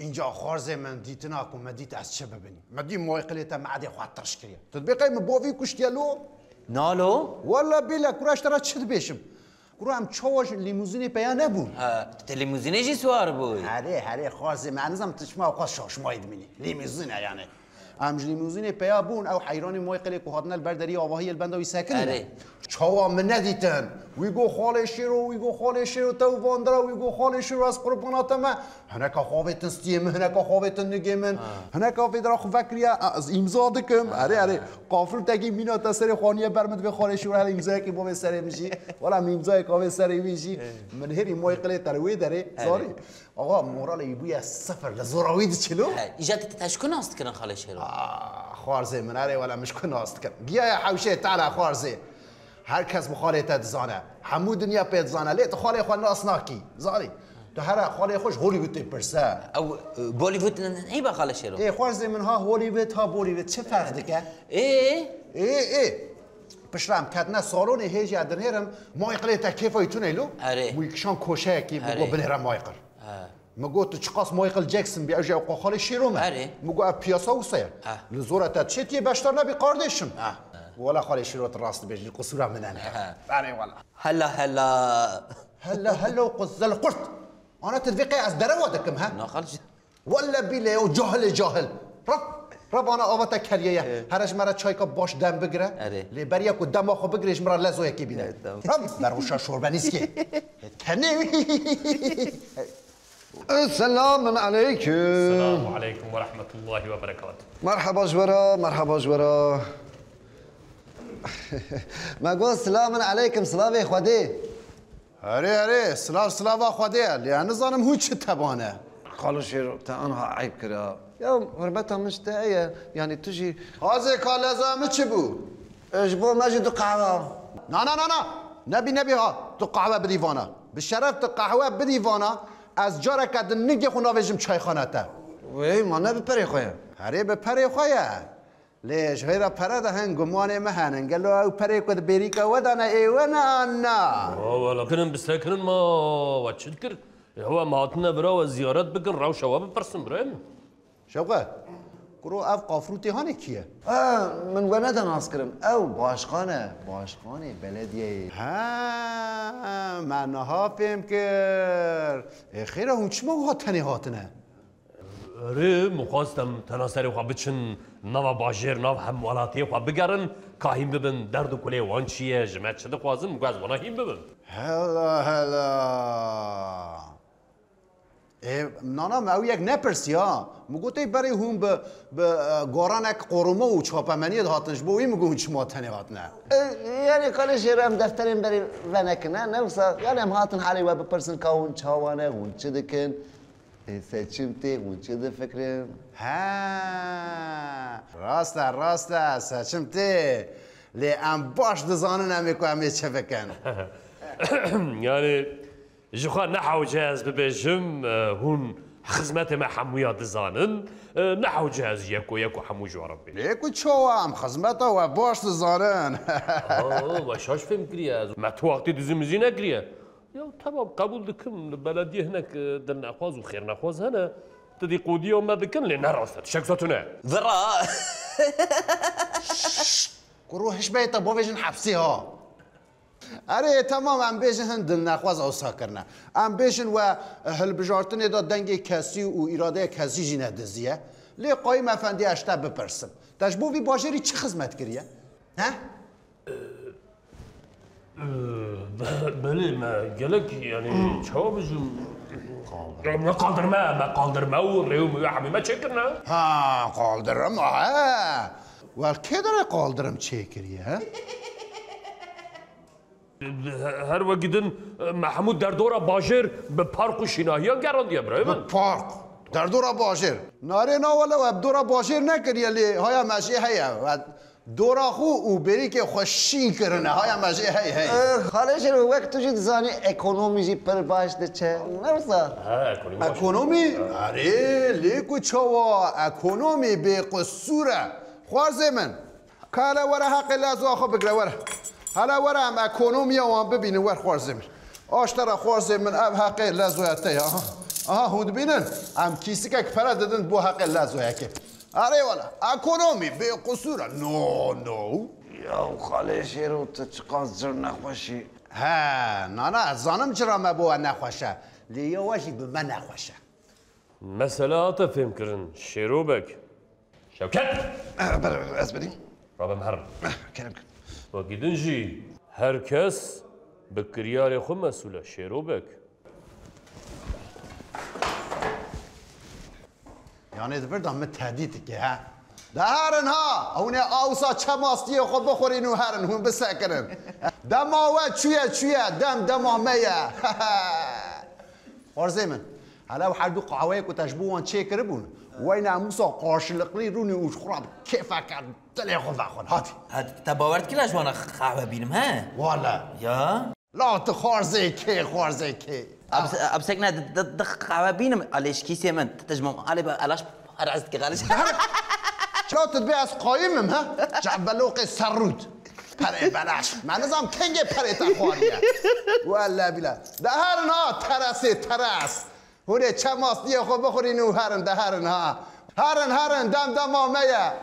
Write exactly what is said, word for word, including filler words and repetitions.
Înca xwarzê min dîtina ku me dît ez çi bibinî. Me dî moyqilê te me'dê xwe tirş kiriye. Tu dibê qey min bavî kuştiye lo? Nalo. Walla bîle kura ji te re çi dibêjim? Kura em çawa ji lîmuzînê peya nebûn? Ha, tu lîmuzînê jî siwar bûyî? Herê, herê xwarzê min, ez nizam tu çima xwe şaşmayî dimînî. Lîmuzîn e yani. Em ji lîmuzînê peya bûn, ew heyranî moyqilê ku hatine li ber derî avahiyê li benda wî sekinîne. Erê. Çawa min nedîtin? Wî got, "Xalê Şêro, wî got, Xalê Şêro, te û vandira, wî got, Xalê Şêro, ez qurbana te me." Hineka xwe avêtin stiyê min, hineka xwe avêtin nigê min. Ha. Hineka vê dira xwe vekiriye, ez îmza dikim. Ha. Erê, erê. Qafil tekî mîna te serê xaniye ber min divê Xalê Şêro hele îmzayekî bo vê serê min jî. Wela min îmzayeka vê serê wî jî. Ê. Min hêrî moyqilê te li wê derê, Erê. Zarî. Axa, moralê wî bûye sifir, li zora wî diçilo. He, îja te, te ji ku nas dikirin Xalê Şêro? Ah, xwarzê min, erê wela min ji ku nas dikin. Giyaye hewşê tala xwarzê. Her kes bi xalê te dizane. Hemû dinya pê dizane. Lê tu xalê xwe nas nakî. Zarî. Tu here xalê xwe ji Hollywoodê pirse. Ew, e, Bollywood n-, n-, neyba Xalê Şêro? Ê, xwarzê min ha Hollywood, ha Bollywood. Çi ferq dike? Ê? Ê, ê. Piştre em ketine salonê hêjî ya dinêrim. Moyqilê te kêfa wî tune lo. Erê. Wî kişan koşeyekî, Erê. Min got binêre moyqil. Ha. Min got, "Tu çiqas Michael Jackson bî, ew jî ew qo Xalê Şêro me." Erê. Min got, "Ev piyasa wisa ye." Ha. Li zora te çêtiye beşdar nebî, kardeşim. Ha. Wala Xalê Şêro, tu rast dibêjî, qisûra min e. Ha. Erê wala. Hela, hela. Hela, hela û qu-, zelqurt. Ana tu divê qey ez derewa dikim, ha? Na Xalê Şêro. Welle bîle o cahilê cahil. Rab, Rab ana ava te keriye ye. Ê. Here ji me re çayka baş dem bigire. Erê. Lê beriya ku dema xwe bigirê ji min re lezoyekê bîne. Ê, tamam. Rab, berwişa şorbenîskê. Tenê wî. Selamun aleyküm. Selamun aleyküm ve rahmetullahi ve berekatuhu. Merhaba ji we re, merhaba ji we re. Me got selamun aleyküm, silavê Xwedê. Herê, herê, silav, silava Xwedê ye. Lê ez nizanim hûn çi tebane. Xalo Şêro, te anha eyb kira. Ya, hurmeta min ji te heye. Yanî tu jî Xazê ka leza min çi bû? E, ji bo me jî du qehwe. Na, na, na, na. Nebî, nebî ha. Tu qehwe bidî vana. Bi şeref tu qehwe bidî vana. Ez careke din ningê xwe navêjim çayxana te. Wê, ma ne bi perê xwe ye? Herê bi perê xwe ye. Lê ji xêra pere de hin gumanê me henin. Gelo ew perê ku di bêrîka we de ne ê we ne an na? Wa wela kinin bi sekinin ma we çi dikir? Ê, hewa em hatine vira we ziyaret bikin, rewşa we bipirsin birayê min. Şewqet, kuro ev qafrûtê hanê kî ye? Ha, min we neda nas kirin. Ew başkan e, başkanê belediyeyê. Ha, me niha fêm kir. Ê, xêra hûn çima wiha tenê hatine? Erê, min xwest em tena serê xwe biçin nava bajêr, nav hemwelatiyê xwe bigerin, ka hîn bibin derd û kulê wan çi ye, ji me çi dixwazin, min got ez wana hîn bibim. Hela, hela. Ê, nana me ew yek nepirsiya. Min got, ey berê hûn bi, bi, e, goranek qoruma û çapemeniyê dihatin, ji bo wî min got hûn çima tenê hatine. E, yani Xalê Şêro em defterên berê venekine, ne wisa, yani em hatin halê we bipirsin ka hûn çawa ne, hûn çi dikin? Ê, seçim tê, hûn çi difikirin? He, rast e, rast e, seçim tê. Lê em baş dizanin em ê ku em ê çi bikin. Yani, ji xwe ne hewce ez bibêjim, e, hûn xizmetê me hemûya dizanin, e, ne hewce ez yeko yeko hemû ji we re bibêjim. Lê ku çawa em xizmeta we baş dizanin. Aa, we şaş fêm kiriye ez. Me tu wextî dizî mizî nekiriye. Ya temam, qebûl dikim, li belediyê hinek, e, dilnexwaz û xêrnexwaz hene, tidîqûdiya me dikin, lê ne rast e, tişek wisa tune. Vira. Kuro hişmeyê te bavêjin hepsê ha. Erê, temam, em bêjin hin dilnexwaz ewsa kirine. Em bêjin we hilbijartinê de dengê kesî û îradeya kesî jî nediziye. Lê Qayîm Efendî, ez ji te bipirsim. Te ji bo vî bajêrî çi xizmet kiriye? He? Belê me gelek, yani, çawa bijim? Me qaldirme, me qaldirme û rê û miwê hemî me çêkirine. Ha, qaldirme, he. Wel, kê derê qaldirim çêkiriye, he? Her wekî din, Mehmûd derdora bajêr bi park û şînahiyan gerandiye, birayê min. Bi park? Derdora bajêr? Narê na wele we bi dora bajêr nekiriye lê haya me jê heye. We Dora xwe û bêrîkê xwe şîn kirine, haya me jê hey hey. Eh, Xalê Şêro, wek tu jî dizanî ekonomî jî pir baş diçe. Ne wisa? Ha, ekonomî baş. Ekonomî? Erê, lê ku çawa? Ekonomî bêqisûr e. Xwarzê min. Ka hele were heqê lezoya xwe bigire, were. Hele were em ekonomiya wan bibînin, wer xwarzê min. Aştera xwarzê min, ev heqê lezoya te ya. Aha, hûn dibînin? Em kîsikek pere didin bo heqê lezoyekê. Erê wala, ekonomî bê qusûr e. No, no. Ya xalê Şêro, tu çiqas cir nexweş î. He, nana, ez zanim cira me bo we nexweş e. Lê ya we jî bi me nexweş e. Mesele hate fêmkirin Şêro Beg. Şewket! Eh, ber ez bidîm. Rabe mi herin. Eh, kerem kin. Wekî din jî her kes bi kiryarê xwe mesûl e Şêro Beg. Yanê di vir de min tehdît dike he. De herin ha! Hûn ê awsa çemastiyê xwe bixurîn û herin, hûn bisekirin. Dema we çûye çûye, dem dema me ye. Xwarzê min, hele ew her du qehweyê ku te ji bo wan çêkiribûn, wey namûsa qarşiliqlî rûnî û ji xwe re bi kêfeke dilê xwe vexwin. Hatî. Ha, te bawer dikî ez ji wan re qehwe bînim, he? Wala. Ya? La tu xwarzê kê, xwarzê kê? Eb, eb sekne di, di, di qehwe bînim, alê ji kîsê min, ti ji min alê be, elaş, her ez dikî xaliş. Çila tu dibê ez qayim im, ha? Çavbeloqê serrût. Perê belaş. Me nizam kengê perê te xwariye. Welle bile. De herin ha, teresê teres. Hûn ê çemastiyê xwe bixurîn û herin, de herin ha. Herin, herin, dem dema me ye.